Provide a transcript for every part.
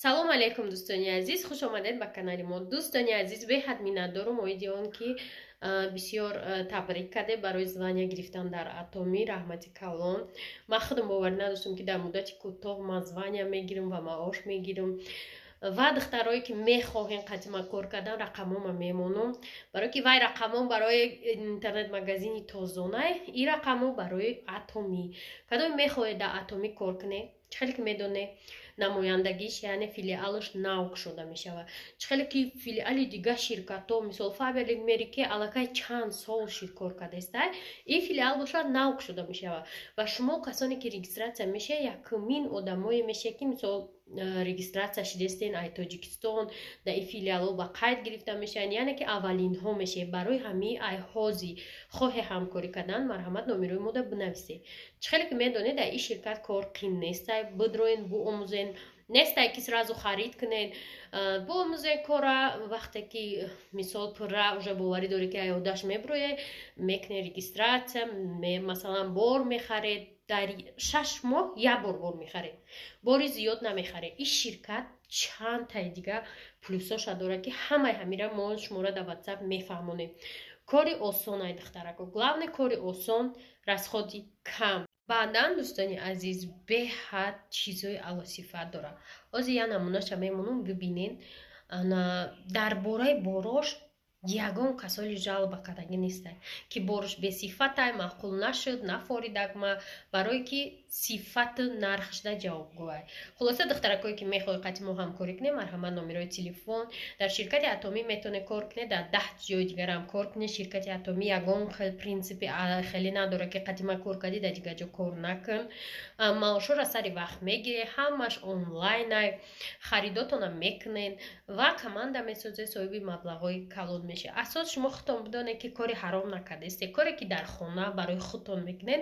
Салом алейкум, дӯстони азиз, хуш омадед ба канали мо. Дӯстони азиз, беҳад миннатдорум оиди он ки бисёр табрик кардед барои звания гирифтан дар Атомӣ. Раҳмати калон. Ман худам боварӣ надоштам, ки дар муддати кӯтоҳ ман звания мегирам ва маош мегирам. Ва духтарое ки мехоҳен қатима кор кардан, рақамома мемонам, барое ки вай рақамон барои интернет-магазини Тозонай, ин рақамо барои Атомӣ. Кадоме мехоҳед дар Атомӣ кор кунед, чӣ хеле ки медонед, намояндагиш, яъне филиалаш нав кушода мешавад. Чӣ хеле ки филиали дигар ширкатҳо, мисол Фаберлик, Мери Кэй, аллакай чанд сол ширкор кардааста, ин филиал бошад, нав кушода мешавад. Ва шумо, касоне ки регистрация мешавед, якумин одамое мешавед, ки мисол регистрация шидестен ай Тоҷикистон, дар ин филиалҳо ба қайд гирифта мешаванд, яъне ки аввалинҳо мешавед. Барои ҳамин ай ҳози хоҳе ҳамкорӣ кардан, марҳамат, номерои мода бинависед. Чӣ хеле ки медонед, дар ин ширкат кор қин нестай. Бидроен, буомӯзен. Нестай ки сразу харид кунед. Буомӯзен кора. Вақте ки мисол пурра уже боварӣ дорӣ, ки айодаш меброє, мекунед регистрация, масалан, бор мехаред, дар 6 моҳ як бор бор мехаред, бори зиёд намехаред. Ин ширкат чанд таи дига плюсоша дорад, ки ҳамаи ҳамира мо шуморо дар Ватсап мефаҳмонем. Кори осон ай, духтарако, главное, кори осон, расходи кам. Баъдан, дӯстони азиз, беҳад чизои аълосифат дорад. Ҳозир як намунаша мемонам, бибинед. Дар бораи борош ягон касоли жалоба кардагӣ нестай, ки борш бесифатай, маъқул нашуд, нафоридагма, барое ки сифату нархшда ҷавобгӯай. Хулоса, духтаракое ки мехоҳед қати мо ҳамкорӣ кунед, марҳамат, номерои телефон. Дар ширкати Атомӣ метавонед кор кунед, дар 10 ҷои дигарам кор кунед. Ширкати Атомӣ ягон хел принсипи хеле надорад, ки қати ма кор кардӣ, дар дигар ҷо кор накун. Маошҳоро сари вақт мегиред, ҳамаш онлайнай, харидотона мекунед ва команда месозед, соҳиби маблағҳои калон мешавед. Асос, шумо худтон бидонед, ки кори ҳаром накардастед. Коре ки дар хона барои худтон мекунед,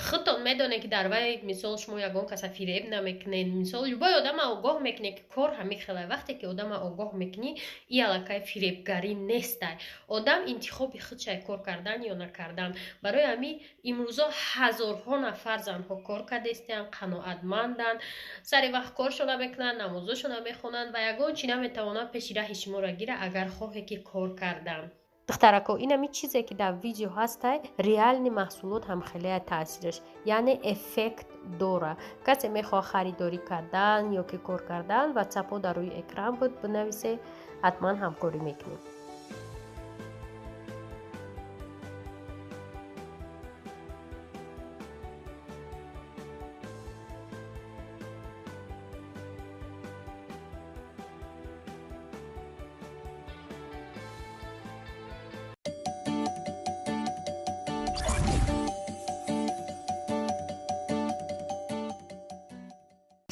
худтон медонед, ки дар вай мисол шумо ягон каса фиреб намекунед. Мисол, любой одама огоҳ мекунед, ки кор ҳамин хелай. Вақте ки одама огоҳ мекунӣ, и аллакай фиребгарӣ нестай. Одам интихоби худшай, кор кардан ё накардан. Барои ҳамин имрӯзо ҳазорҳо нафар занҳо кор кардастиянд, қаноатманданд, сари вақт коршона мекунанд, намозошона мехонанд ва ягон чи наметавонад пеши раҳи шуморо гирад, агар хоҳе ки кор кардан. Духтарако, инами чизе ки дар видео ҳастай, реальный маҳсулот ҳам хеле таъсираш, яъне эффект дора. Касе мехоҳад харидорӣ кардан ё ки кор кардан, Ватсапҳо дар рӯи экран буд, бинависе, ҳатман ҳамкорӣ мекунем.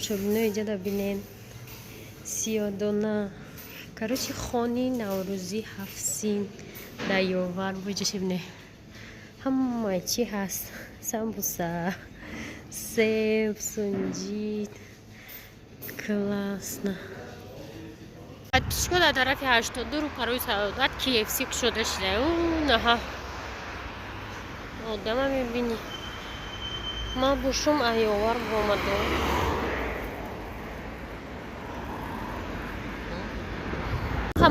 Шобино, иҷода бинен, сиёдона, короче, хони наврӯзӣ ҳафт син дар Ёвар буҷаша бине, ҳамаи чӣ ҳаст: самбуса, себ, сунҷид. Классно. Подписчико, дар тарафи 82 рӯпарои Саодат KFC кушода шуда. Наҳа, одама мебинӣ. Ман бошум Аёвар омадам.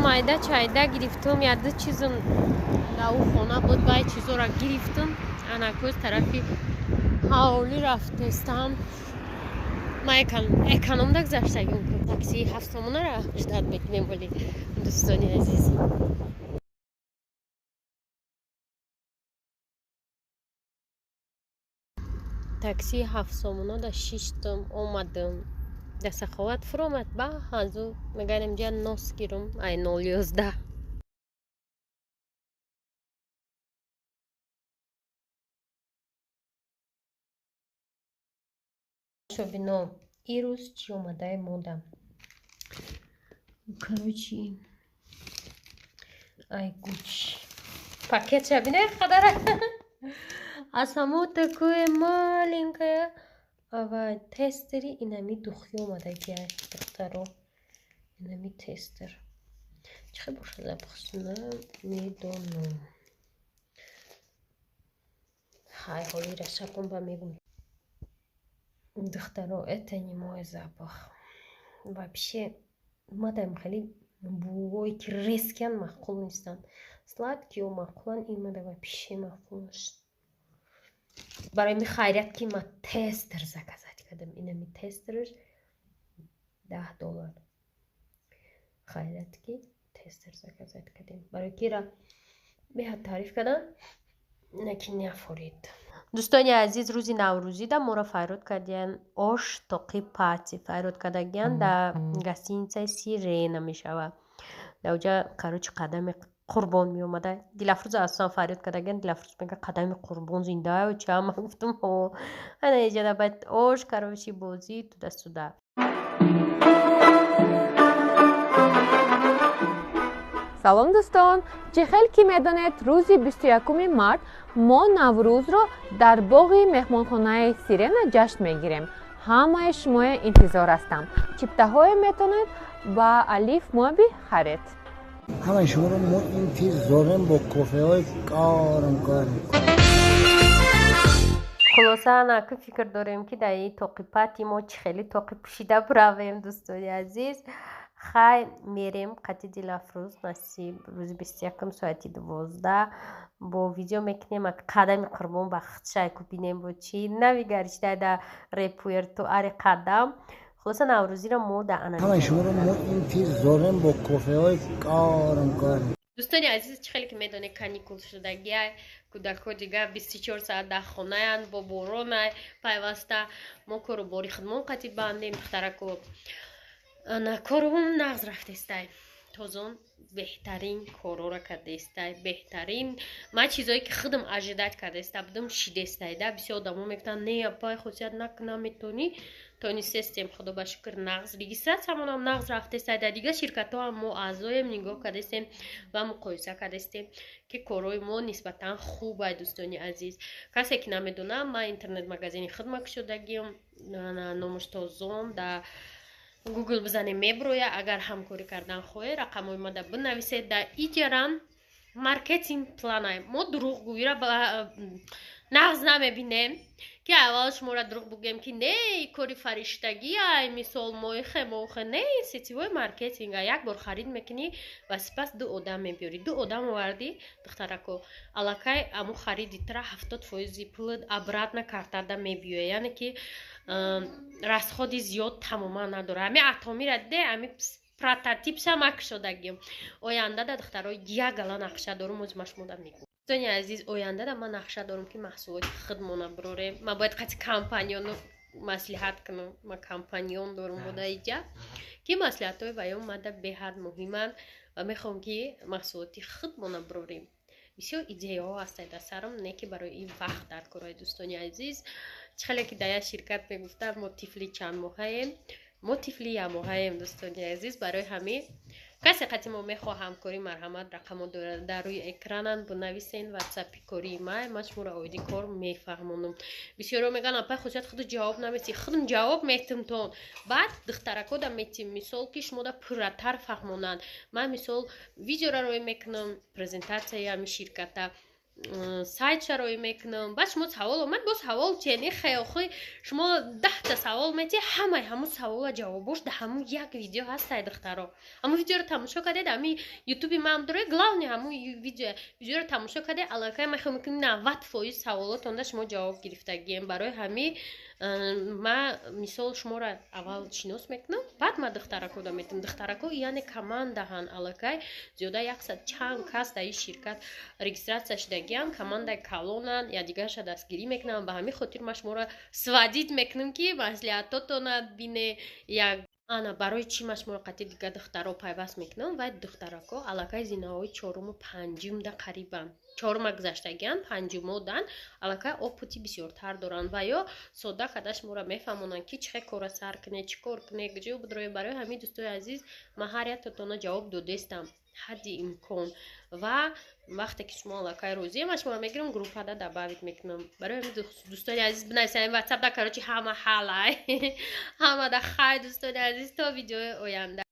Майда чайда гирифтум, яду чизм дар ӯ хона буд, вай чизоро гирифтум. Анакӯз тарафи ҳавлӣ рафтестам. Ма экономда гузаштагим, таксии 7 сомонара ждать мекунем. Вале, дӯстони азиз, таксии 7 сомона да шиштум, омадам, дар Саховат фуромад. Ба ҳазу меганем ҷа нос гирум, ай 0,11. Шобино, ирӯз чӣ омадаи мода? Короче, ай гуч пакетша бине, қадара а само такое маленькая. Ава тестери инами духи омадагиай, духтаро. Инами тестер чӣ хел бошад, запахш намедонам. Хай, ҳолира шапон ба мегум. Духтаро, это не мой запах. Вообще мадаем хеле бӯҳое ки резкий ян маъқул нестанд. Сладкий ё маъқулан, ин мада вообще маъқул нашуд. Барои ми хайрият, ки ма тестер заказать кардам. Инами тестерш 10 доллар. Хайрият, ки тестер заказать кардем, барои кира беҳад таъриф кардам, наки нафорид. Дӯстони азиз, рӯзи наврӯзида моро файрод кардиян, ош тоқи пати файрод кардагиян, дар гостиницаи Сирена мешавад. Дар короче, қадами қурбон меомада. Дилафрӯза асосан фарёд кардагиян. Дилафрӯз мега: «Қадами қурбон зиндаю ча?» Ман гуфтам: «Ҳо, ана иҷада». Баъд ош, короче, бозӣ, туда-сюда. Салом, дӯстон! Чӣ хел ки медонед, рӯзи 21 март мо Наврӯзро дар боғи меҳмонхонаи Сирена ҷашн мегирем. Ҳамаи шумоя интизор ҳастам. Чиптаҳое метавонед ба Алиф Моби харед. Ҳамаи шуморо мо интизорем бо кофеҳои гарм гарм. Хулоса, анаку фикр дорем, ки дар ин тоқи пати мо чӣ хеле тоқи пӯшида биравем. Дӯстони азиз, хай, мерем қати Дилафрӯз, насиб, рӯзи 21-ум соати 12 бо видео мекунем. Қадами қурбон ба худшайку бинем, бо чӣ навигаришта дар репертуари қадам. Хулоса, наврӯзиро мо дар ана Ҳамаи шуморо мо интизорем бо кофеҳои гарм гарм. Дӯстони азиз, чӣ хеле ки медонед, каникул шудагиай, кӯдакҳо дигар 24 соат дар хонаянд, бо боронай пайваста. Мо кору бори худмон қатӣ бандем, духтарако. Ана корум нағз рафтестай, тозон беҳтарин корора кардестай, беҳтарин. Ман чизое ки худам ожидать кардаеста будам, шидестай да. Бисёр одамо мегуфтанд: «Не, апай, хусусият накунам, метонӣ?» Тонистестем, худо ба шукр, нағз. Регистратсиямонам нағз рафтестай. Дар дигар ширкатҳоам мо аъзоем, нигоҳ кардастем ва муқоиса кардастем, ки корҳои мо нисбатан хубай. Дӯстони азиз, касе ки намедонам, ман интернет-магазини худма кушодагиам, номуш Тозон, дар Гугл бизанем, меброя. Агар ҳамкорӣ кардан хоҳед, рақамҳои мада бинависед. Дар иҷарам маркетинг планай мо дурӯғгӯира нағз намебинем, ки аввал шуморо дурӯғ бугӯем, ки не, кори фариштагиай, мисол, моихе моухе. Не, сетевой маркетинг: як бор харид мекунӣ ва сипас ду одам мебиёрӣ. Ду одам овардӣ, духтарако, аллакай аму хариди тра 70 фоизи пул обратно картада мебиёя, яъне ки расходи зиёд тамоман надора. Ами Атомира де, ами прототипша ма кушодагим. Оянда да, духтаро, як гала нақша дорум, ози ма шумода мегӯм. Дӯстони азиз, ояндада ман нақша дорум, ки маҳсулоти худмона бирорем. Ман бояд қати компаньону маслиҳат кунам. Ман компаньон дорум буда иҷа, ки маслиҳатҳои ваён мада беҳад муҳиманд, ва мехоҳам, ки маҳсулоти худмона бирорем. Бисёр идеяҳо ҳастанд дар сарам, не ки барои ин вақт дар корҳои. Дӯстони азиз, чӣ хеле ки дар як ширкат мегуфтам: «Мо тифли чанд моҳаем?» Мо тифли якмоҳаем, дӯстони азиз. Барои ҳамин касе қати мо мехоҳ ҳамкорӣ, марҳамат, рақамо дар рӯи экрананд, бинависен. Ватсапи кории май, ман шуморо оиди кор мефаҳмонам. Бисёро мегӯянд: «Апай Хусият, худу ҷавоб наметӣ». Худам ҷавоб метимтон, баъд духтаракода метим, мисол, ки шумода пурратар фаҳмонанд. Ман, мисол, видеора рӯй мекунам, презентатсияи ҳами ширката, сайтша рӯй мекунам. Баъд шумо савол омад, боз савол чени хеохи, шумо 10-та савол мети, ҳамаи ҳамун савола ҷавобош да ҳамун як видео ҳастай. Духтаро, ҳамун видеоро тамошо кардед, ҳами ютуби маам доред, главный ҳамун видеоро тамошо кардед, аллакай ман хел мекунам, 90% саволотонда шумо ҷавоб гирифтагием. Барои ҳами ма, мисол, шуморо аввал шинос мекунам, баъд ма духтаракода метам. Духтарако, яъне командаҳан, аллакай зиёда яксад чанд кас дар ин ширкат регистратсия шудагиан, командаи калонан, якдигарша дастгирӣ мекунам. Ба ҳамин хотир ман шуморо сводить мекунам, ки маслиҳатотона бине як. Ана барои чӣ ман шуморо қатъи дигар духтаро пайваст мекунам? Вай духтарако аллакай зинаҳои чоруму панҷумда, қарибан чорума гузаштагиан, панҷумодан, аллакай опыти бисёртар доранд ва ё содда карда шуморо мефаҳмонанд, ки чӣ хел кора сар кунед, чӣ кор кунед, куҷо бидроед. Барои ҳамин, дӯстои азиз, ман ҳар яктатона ҷавоб додестам ҳадди имкон, ва вақте ки шумо аллакай розия, ман шуморо мегирам, группада добавить мекунам. Барои ҳамин, дӯстони азиз, бинависед ватсапда. Короче, ҳама ҳалай, ҳамада хай, дӯстони азиз, то видеои оянда.